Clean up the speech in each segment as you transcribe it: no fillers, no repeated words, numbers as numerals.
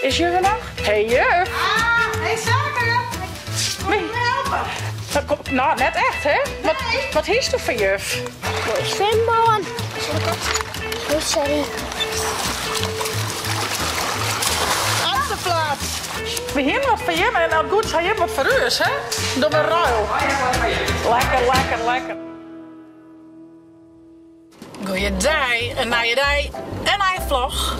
Is juf er noch? Hey juf! Ah, hey Sake! Kom je me helpen? Nou, net echt hè? Wat, wat hiest do foar juf? Swimballen. Oh, sorry. Achtste plaats. We hienen wat foar jim en as it goed is ha jim wat foar ús hè? Dogge we ruil. Lekker, lekker, lekker. Goeiedei, in nije dei, in nije vlog.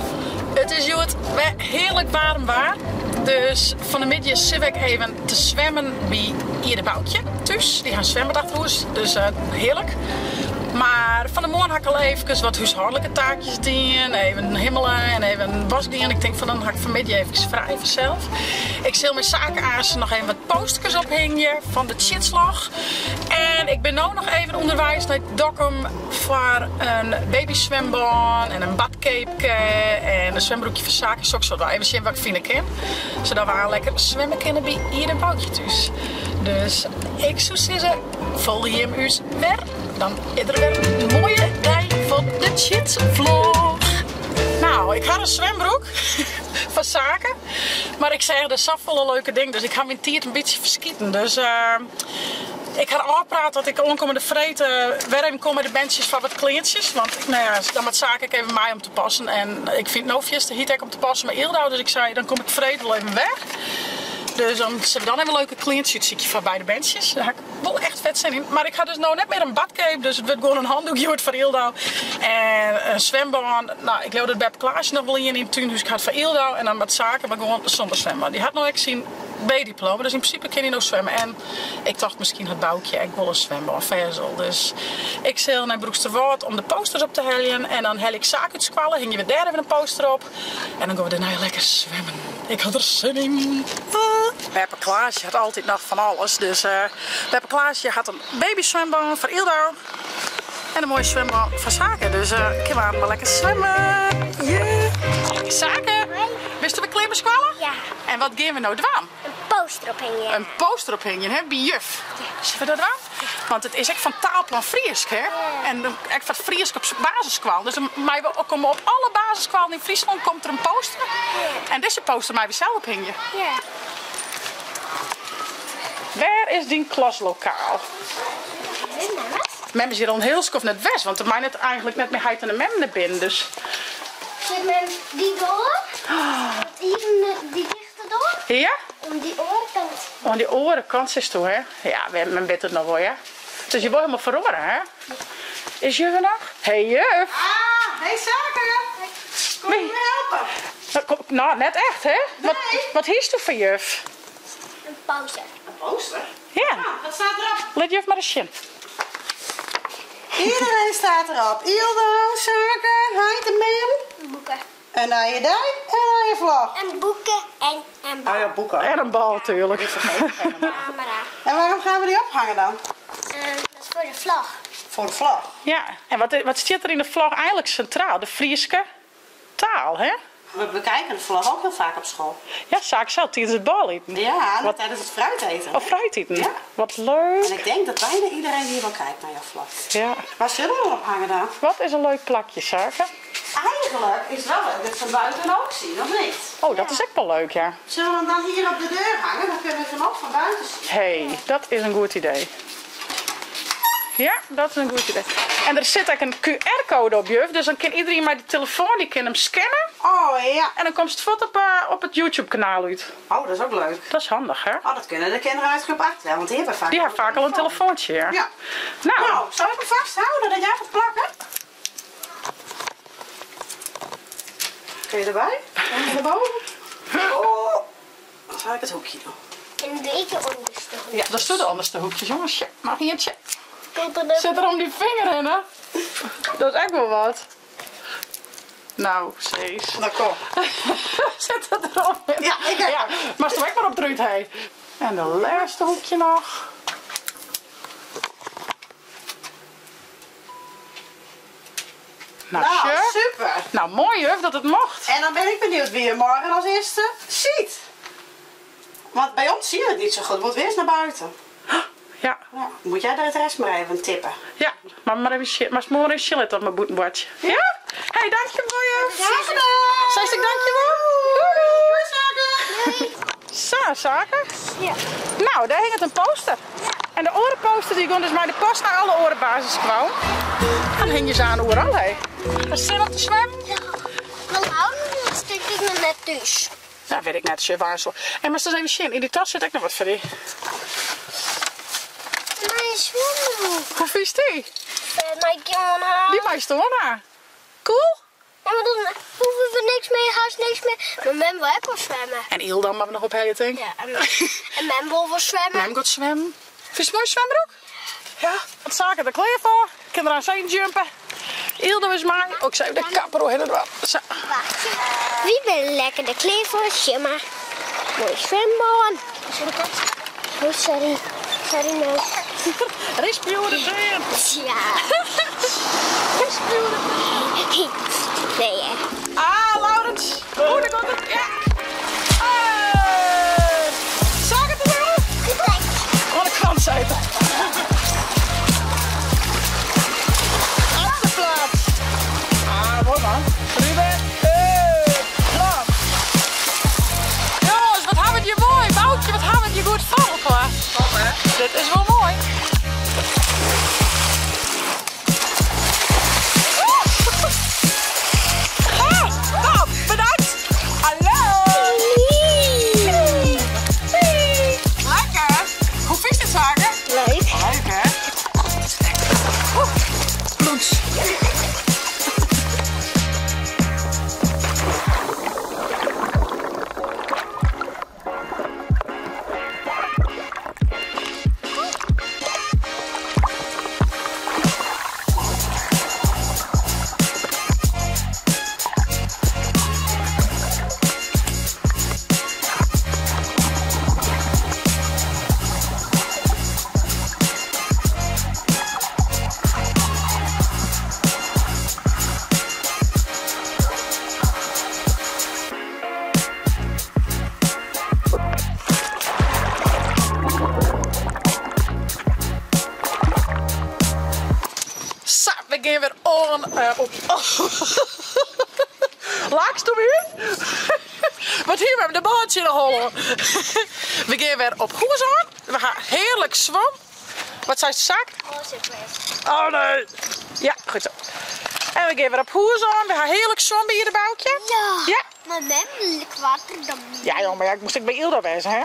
It is hjoed wer hearlik waarm waar, dus fan 'e middei sit ik even te swimmen by Iede Boukje thús. Dy ha in swimbad achter hûs, dus hearlik. Mar fan 'e moarn ha ik al eefkes wat húshâldlike taakjes dien, even himmele en even wask dien. Ik tink fan dan ha ik fanmiddei eefkes frij fansels. Ik sil mei Sake aanst noch even wat posterkes ophingje fan de tsjitslach. En ik bin no noch even ûnderweis nei Dokkum foar in babyswimbân en in badkeepke en in swimbroekje foar Sake. Soksoart. Even sjen wat ik fine kin. Sadat we aanst lekker swimme kinne by Iede en Boukje thús. Dus ik soe sizze, folgje jim ús wer. Dan is der wer in moaie dei fan de Tsjitsvlog. Nou, ik ha in swimbroek foar Sake. Mar ik seach der safolle leuke dingen, dus ik ha myn tiid in bytsje ferskiten. Dus ik ha ôfpraat dat ik oankommende freed wer even kom mei de berntsjes foar wat kleantsjes. Want nou ja, dan moat Sake ek even mei om te passen. En ik fyn it no fierste hyt ek om te passen mei Yldau, dus ik sei dan kom ik freed wol even wer. Dus dan sille we dan even leuke kleantsjes útsykje foar beide berntsjes. Dêr ha ik wol echt fet sin yn. Mar ik ha dus no net mear in badcape, dus it wurdt gewoan in handdoek hjoed foar Yldau. En in swimbân, no ik leau dat beppe Klaasje noch wol ien yn it túnhúske hat foar Yldau. En dan moat Sake mar gewoan sûnder swimbân. Dy hat no ek syn B-diploma, dus yn prinsipe kin hy no swimme. En ik tocht miskien hat Boukje ek wol in swimbân, fêst wol. Dus ik sil nei Broeksterwâld om de posters op te heljen. En dan helje ik Sake út skoalle, hingje we dêr even in poster op. En dan gean we dêrnei lekker swimmen. Ik ha der sin yn. Beppe Klaasje hat altyd noch fan alles. Dus beppe Klaasje hat in babyswimbân foar Yldau. En in moaie swimbân foar Sake. Dus kinne we aanst mar lekker swimme. Yeah. Sake, bist der wer klear mei skoalle? Ja. En wat gean we no dwaan? In poster ophingjen. In poster ophingjen, hè, by juf. Sille we dat dwaan? Want it is ek fan Taalplan Frysk, hè? En ek foar it Frysk op basisskoallen. Dus dan meie we komme op alle basisskoallen yn Fryslân komt der in poster. En dizze poster meie we sels ophingje. Ja. Wêr is dyn klaslokaal? Mem is hjir al in hiel skoft net west, want der mei net eigentlik net mear heit en de mem nei binnen, dus. Sit mem dy doar? Iepen dy tichte doar? Ja. Oan dy oare kant. Oan dy oare kant sitsto, hè? Ja, mem wit it noch wol, ja. It is hjir wol hielendal feroare, hè? Is juf der noch? Hey juf! Ah, hey Sake! Kom je me helpen? Nou, net echt, hè? Wat hiest do foar juf? In poster. In poster? Ja. Nou, wat staat erop? Lit juf mar ris sjen. Iedereen staat erop. Yldau, Sake, heit en mem. Boeken. In nije dei en in nije vlog. En boeken en en bal. Oh ja, boeken. En in bal, tuurlijk. Camera. En waarom gaan we die ophangen dan? Dat is foar de vlog. Foar de vlog? Ja, en wat, wat stiet der yn de vlog eigenlik sintraal? De Fryske taal, hè? We bekijken de vlog ook heel vaak op school. Ja, Sake sels tidens it bôle-iten. Ja, en tijdens het fruit eten. Oh, fruit iten. Ja. Wat leuk. En ik denk dat bijna iedereen hier wel kijkt naar jouw vlog. Ja. Waar zullen we hem ophangen dan? Wat is in leuk plakje, Sake? Eigenlijk is het wel leuk dat ze van buiten ook zien, of niet? Oh, dat is ek wol leuk, ja. Zullen we hem dan hier op de deur hangen? Dan kunnen we hem ook van buiten zien. Hey, dat is in goed idee. Ja, dat is in goed idee. En der sit ek in QR-koade op, juf. Dus dan kin iedereen mei de telefoan, dy kin him scannen. Oh ja. En dan komst fuort op it YouTube-kanaal út. Oh, dat is ook leuk. Dat is handich, hè? Oh, dat kunnen de kinderen uit groep 8 wel, want die hebben vaak Die hebben vaak al een telefoontje, ja. Ja. Nou. Nou, zal ik hem vasthouden dat jij gaat plakken? Kun je erbij? Kom je erboven? Oh, dan zal ik het hoekje doen. En doe ik de onderste hoekje. Ja, dat is de onderste hoekjes, jongens. Ja, mag eentje. Komt er Zit er om die vinger in, hè? Dat is echt wel wat. Nou, Cees. Nou, kom. Zit het erop in? Ja, ik heb Ja, maar stel ik maar op drukt, hé. En de laatste hoekje nog. Nou, Nou, sure. super. Nou, mooi juf dat het mocht. En dan ben ik benieuwd wie je morgen als eerste ziet. Want bij ons zien we het niet zo goed. Moet weer eens naar buiten. Ja. Ja, moet jij de rest maar even tippen. Ja, maar, maar even shit, maar morgen is chillen op mijn boetenbordje. Ja? Hey, dankjewel juf. Graag gedaan. Zeg ik dankjewel. Doei doei. ha, Sake? Ja. Nou, dêr hinget in poster. En de oare poster dy gongen dus mei de post nei alle oare basisskoallen. Dan hingje se aan oeral, hé. Hast sin om te swimmen? Ja. Mar Laurens is tink ik noch net thús. Dat wit ik net, sjoch Wansel. En moatst ris even sjen, yn dy tas sit ek noch wat foar dy. Nije swimbroek. Hoe fynst dy? Mei ik dy oan ha? Dy meist oan ha. Cool? Ja, mar dan hoege we niks mear, hast niks mear. Mar mem wol ek wol swimme. En Ylda moatte we noch ophelje, tink. Ja, en mem wol wol swimme. Mem giet swimmen. Fynst it moai swimbroek? Ja. Wat Sake der klear foar. Kin der aanst jumpe. Ylda is mei. Oh, ik sil even de kapper oerhinne dwaan. Sa. Wy binne lekker der klear foar. Sjoch mar. Moai swimbân. Oh, sorry. Sorry, mem. Rispje oer de tean. Ja. Rispje oer de Nee, hè. Ah, Laurens. Oeh, daar komt het. Ja. Hey. Sake te doen. Oan de kant sitten. Op de plaats. Ah, mooi man. Ruben. Hey. Klap. Jongens, wat hawwe we it hjir moai. Boukje, wat hawwe we it hjir goed foar elkoar. Top hè? Dit is wol moai. Ah, top, bedankt. Hallo. Lekker. Hoe fynst dit, Sake? Leuk. Leuk hè? Oeh, plûns. Sa, we gean wer oan op. Lachst do my út? Wat hie we de bal tsjin de holle? We gean wer op hûs oan. We ha hearlik swom. Wat seist Sak? Oh nee. Ja, goed zo. En we gean wer op hûs oan. We ha hearlik swom by de Boukje. Ja. Ja. Mar mem koarter dan my. Ja jong, mar ja, ik moast ek by Ylda wêze hè.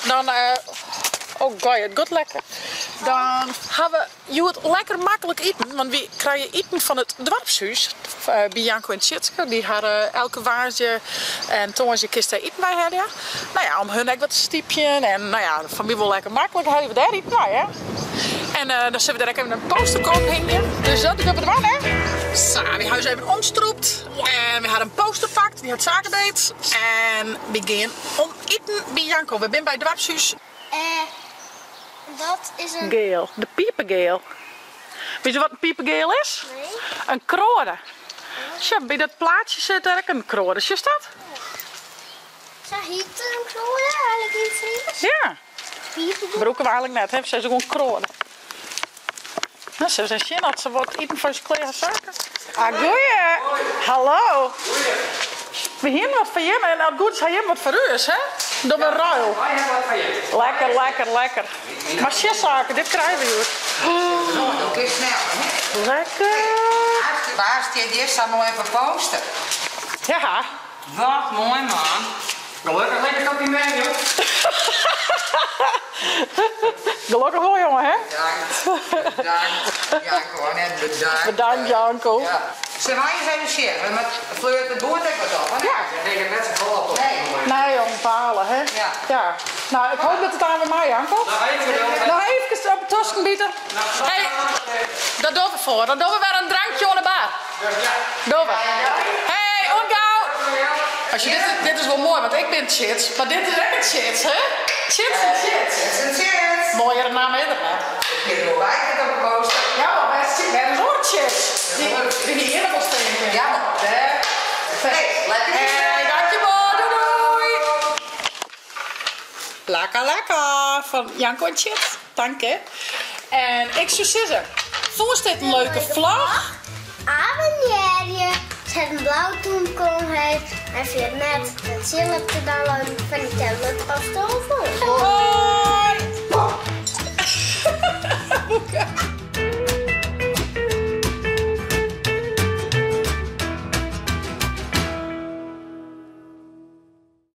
Dan, oh goai, it giet lekker. Dan ha we hjoed lekker maklik iten, want wy krije iten fan it doarpshús by Janko en Tjitske. Dy ha elke woansdei en tongersdei kinst dêr iten by helje. No ja, om hun ek wat te stypjen en no ja, foar my wol lekker maklik, helje we dêr iten wei hè. En dan sille we dêr ek even in posterke ophingje. Dus dat dogge we dwaan hè. Sa, wy ha ús even omstrûpt en we ha in poster pakt, dy hat Sake beet. En wy gean om iten by Janko. We binne by it doarpshús. Dat is in. Geal, de pipegeel. Witst wat in pipegeel is? Nee. In kroade. Sjoch, by dat plaatsje sit der ek in kroade. Sjochst dat? Sa hjit in kroade eigentlik yn it Frysk? Ja. Pipegeel. Brûke we eigentlik net, hè? We sizze gewoan kroade. No, sille we ris sjen oft se wat iten foar ús klear ha Sake. Ah, goeie! Hallo! We hienen wat foar jimme en as it goed is ha jimme wat foar ús, hè? Dogge we in ruil. Wy ha wat foar jimme. Lekker, lekker, lekker. Mar sjen Sake, dit krije we hjoed. Do kinst snel, hè? Lekker! Wa stiet hjir sa moai op 'e poster? Ja. Wat moai man. Gelokkich lit ik op dy menu. Gelokkich wol jonge hè? Bedankt, bedankt Janko, net bedankt. Bedankt Janko. Ja. Sille wy ris even sjen, want fleurt it boerd ek wat op, hè? Ja. Ik denk net safolle op. Nee. Nee jong, balen hè? Ja. Ja. Nou, ik hoop dat it aanst wer mei Janko. Noch even Noch eefkes op de tosken bite. Hey, dat dogge we foar. Dan dogge we wer in drankje oan de bar. Dogge we. Hey, oant gau! As je dit, dit is wol moai, want ik bin Tjits, mar dit is ek in Tjits, hè? Tjits en Tjits. Tjits en Tjits. Moaiere namme is der net. Ik kin wol by it op de poster. Ja, mar wêr is oare Tjits? Dy hie eardappels tinke. Ja, mar dêr. Hey, lekker Hey, dankjewol. Doei doei. Lekker lekker fan Janko en Tjits. Dank hè. En ik soe sizze, fûnst dit in leuke vlog? Abonnearje. Ze heeft een blauw toen kon hij en via het net het te downloaden van die tablet of de.